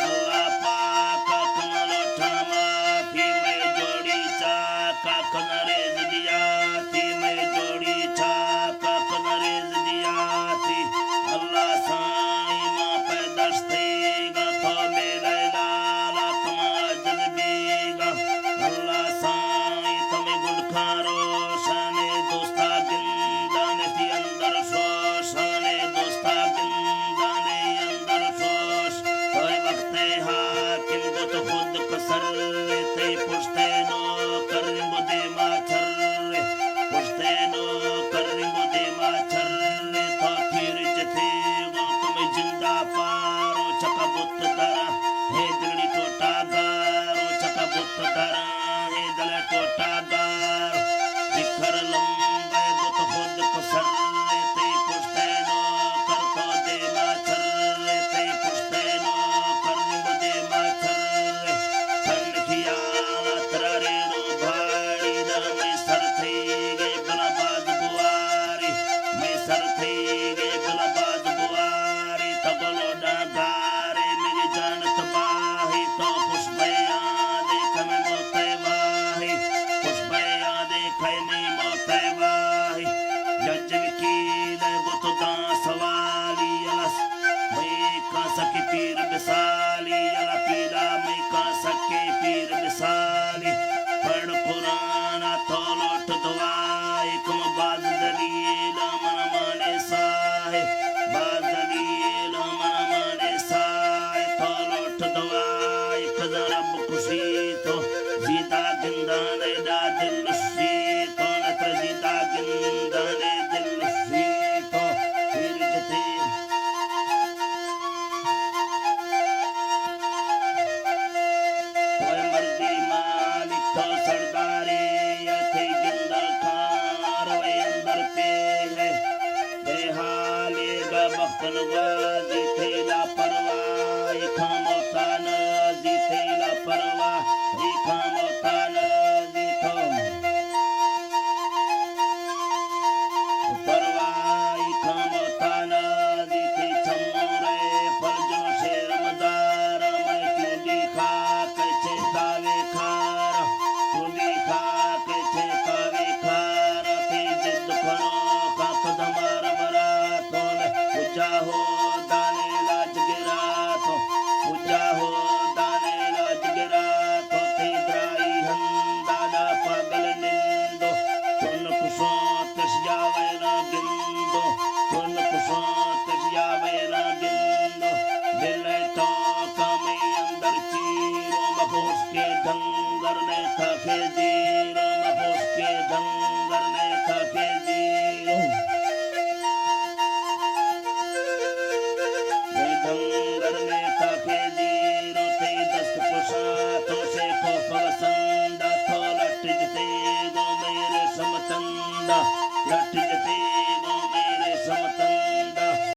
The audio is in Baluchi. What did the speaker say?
اللہ پاک ءَ کمال ءُ ٹھاما پی مئے جوڑی چاک ءَ کن ریز دیاتی، مئے جوڑی چاک ءَ کن ریز دیاتی۔ اللہ سائیں ما پہ دشتیگاں تو میلہ لالا کما جذبیگاں۔ اللہ سائیں تو مئے گلکاں روشانے دوستا گندانے تی اندر شوش۔ شانے دوستا گندانے اندر شوش۔ تو اے وقت ءِ حاکم گت خود کسر، تئی پشت ءِ نوکر رنگ ءُ دیما چر، پشت ءِ نوکر رنگ ءُ دیما چر۔ تو تیر جتے گوں تو مئے جندا پارو چکا بت درا، اے دگڑی ٹوٹا گارو چکا بت درا۔ اے دل ءِ ٹوٹا گار، بکر لمبے بت خود کسر، تئی پشت ءِ نوکر تو دیما چر، تئی پشت ءِ نوکر نیم دیما چر۔ کن خیال ترا ریڑو بھاڑی دا، مئے سر تھئی گئے بلا باز بواری، مئے سر تھئی گئے بلا باز بواری۔ تگلو ڈاگارے میری جان تباہی، تو خوش بیادے کمے موتے واہی، خوش بیادے کمے موتے واہی۔ جج وکیل گت داں سوالی الس، مئی کاسکی پیر بسالی، الا پیلا مئی کاسکی پیر بسالی۔ پڑھ قرآن ءَ تو لوٹ دعائے، کم باز دلیل من مانے ساہے، باز دلیل من مانے ساہے۔ تو لوٹ دعائے، کزا رب کشی تو زیتا گندانے دا دل لشی تو، نتر زیتا گندانے دل لشی تو۔ پیر جتے تو مردی مالک تو سرداری، تئی گندل کار وے اندر پیر۔ بے حالی گا بخت نوازی، تئی لاپرواہی کھاموتا نازی، تئی لاپرواہی کھاموتا نازی تو۔ پرواہی کھاموتا نازی، تئی چمورے پل جنو شیر مزار، مئے چوندی خاک چے تاوے کھار، چوندی خاک چے تاوے کھار، تئی ضد کنو خاک دمار مراتون، کجا ہو دانے لاج گراتون، کجا ہو دانے لاج گراتون، تئی درائی ہندانا پاگل نندو، چون کشون تشیا ویلا گندو، چون کشون تشیا ویلا گندو۔ دل ءِ ٹوکا مئی اندر چیرو، مپوش کے ڈنگر نے تاکے زیرو، مپوش کے ڈنگر نے تاکے زیرو۔ اے ڈنگر نے تاکے زیرو، تئی دست کشا تو شیخ و پسندا، تو لٹ جتے گو میرے سمتندا، لٹ جتے گو